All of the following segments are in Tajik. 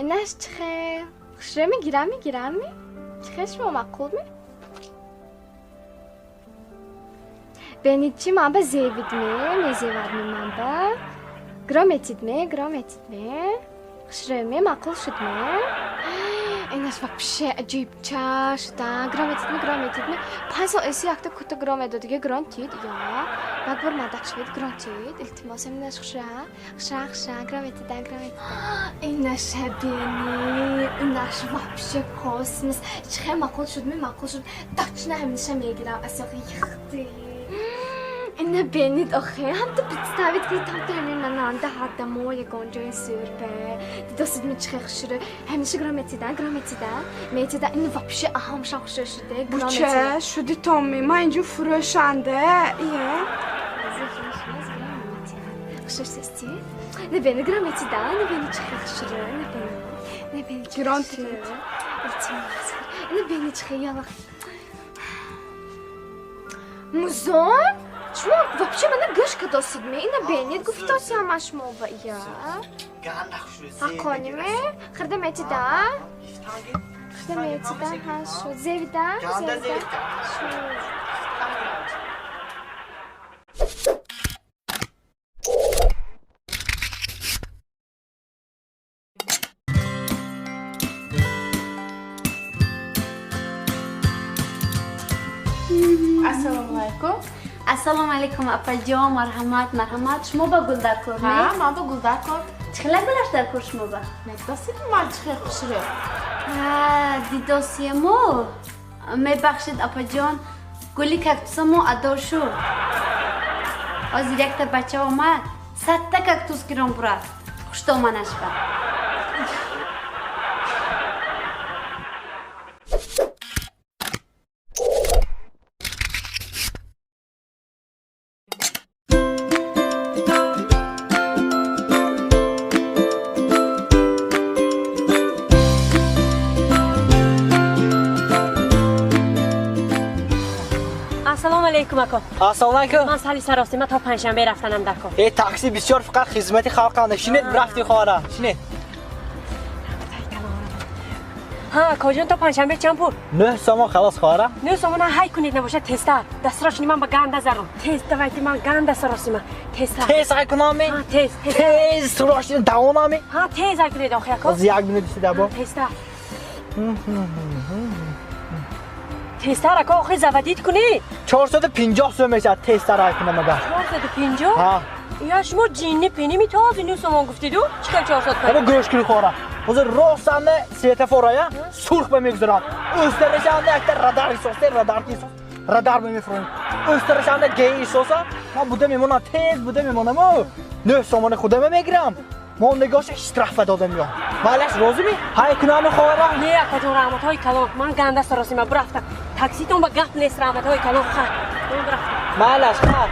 Инаш чихе? Хушрӯ мегирам, мегирам ми? Чихе шумо маъқул ми? Бенид чи ман ба зевид ме, мезевад ми ман ба? Гиро метид ме, гиро метид ме? Хушрӯ ме, маъқул шуд ме? Инаш вообще аҷибча шуда. Гиро метид ме, гиро метид ме? 5 сол эси якта кута гиро медод, дига гирон тид, я. Як бор мадак шавед, гирон тид. Илтимос, инаш хушра, хушра, хушра, гиро метида, гиро метида. Инаша бени, инаш вообще космос. Чихе маъқул шуд ме, маъқул шуд. Точно ҳамиша мегирам, асоқи яхти. Ина бенид охе, ҳамто представить кунед, ҳамто ҳамин мананда ҳадамо ягон ҷои зӯрбе. Дидосид ми чихе хушрӯ. Ҳамиша гиро метида, гиро метида, метида. Ин вообще аҳамша хушрӯ шуде, гиро Буча метида. шуди Томми, ман инҷо фурӯшанда. Ие. Хушрӯ шудасти? Не бени гиро метида, не бени чихе хушрӯ, не бени. Не бени чихе Гирон хушрӯ. тид. Илтимос. Не бени чихе ялах. Музон? Шумо вообще мана гӯш кадосид ме? Ина бенид гуфтоси ҳама шумо ба я. Ганда хушрӯ. Ҳаққони ме? Хирда метида? Хирда метида, ҳа шуд. Зевида? Ганда Зевида? зевида. Шуд. Ассалому алайкум. Ассалому алайкум, апаҷон, марҳамат, марҳамат. Шумо ба гул дар кор, Ҳа, не? ман ба гул дар кор. Чӣ хела гулаш дар кор шумо ба? Медосид ман чихе хушрӯ. Ҳа, дидосиему. Мебахшед, апаҷон, гули кактусамо адо шуд. Ҳозир якта бача омад, 100та кактус гирон бурад. Хуштоманаш ба. Ассалому алайкум, ако. Ассалому алайкум. Ман сали саросима то панҷшанбе рафтанам дар кор. Э, такси бисёр фақат хизмати халқанда. Шинед, рафти хоҳара. Шинед. Ҳа, акоҷон, то панҷшанбе чанд пул? 9 сомон халос хоҳара. 9 сомон ҳай кунед, набошад тезтар. Дастрошини ман ба ганда зарум. Тез давайте, ман ганда саросима. Тезтар. Тез ҳай кунам ми? Ҳа, тез, тез. Тез сурошини давонам ми? Ҳа, тез ҳай кунед охи, ако. Ҳозир як минут истида бо. Тезтар. Тезтар, ако, охи заводит кунед. 450 сом мешавад тезтар ҳай кунам агар. 450? Ҳа. Я шумо ҷинни пини ми този 9 сомон гуфтиду? Чӣ хел 450? Ҳамо гӯш кунӣ хоҳара. Ҳозир ростанда светофорая сурх ба мегузарад. Ӯстарашанда якта радар исоста, радар ки исос, радар ба мефуроем. Ӯстарашанда гей исоса, ман буда мемонам, тез буда мемонам. 9 сомони худама мегирам. Мо нигоҳша штрафа додам ё. Малаш розӣ ми? Ҳай кунами хоҳара? Не, акаҷон, раҳматҳои калон. Ман ганда саросима бурафтам. Такситон ба гап нест, раҳматҳои калон. Ха, ман бурафтам. Малаш, ха.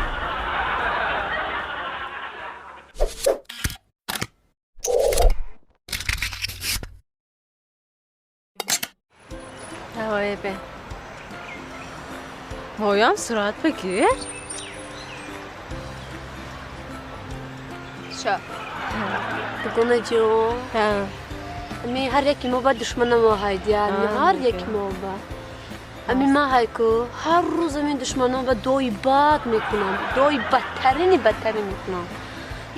Давай, бе. Воям сурат бигир. Шо. Дугона ҷон. Ҳа. Ами ҳар яки мо ба душмана мо ҳайдия, ами ҳар яки мо ба. Ами ма ҳайку ҳар рӯз ами душманон ба дуои бад мекунам, дуои бадтарини бадтарин мекунам.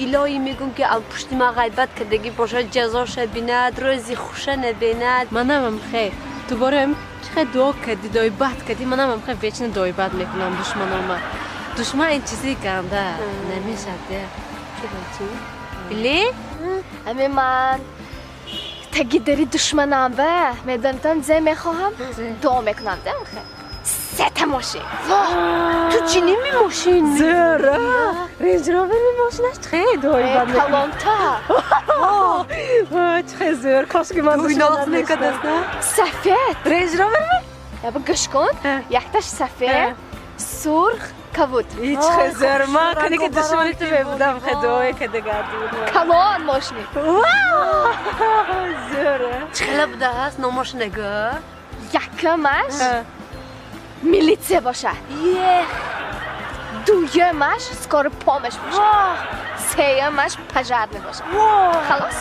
Илоҳӣ мегӯм ки ав пушти ма ғайбат кардагӣ бошад, ҷазоша бинад, рӯзи хуша набинад. Манамам хе. Ту борем чихе дуо кардӣ, дуои бад кардӣ, манамам хе вечно дуои бад мекунам душманома. Душман ин чизи ганда намешад, де. Биле? Ами ман таги дари душманам ба медонитон зе мехоҳам, дуо мекунам, де хе. Сета мошин. Ту чӣ неми мошин? Зӯра! Рейндж Ровер ми мошинаш чихе дуои бад мекунам. Калонта. Чихе зӯр, кошки ман душманам мекардаст, на? Сафед. Рейндж Ровер ми? Яба гӯш кун, якташ сафед, сурх, кабуд. Чихе зӯр, ман кани ки душмани ту мебудам, хе дуое када гарди будам. Калон мошини. Зӯра. Чихела будааст номош нагӯ? Якумаш милитсия бошад. Ех. Дуюмаш скоро помощь бошад. Сеюмаш пожарный бошад. Халос?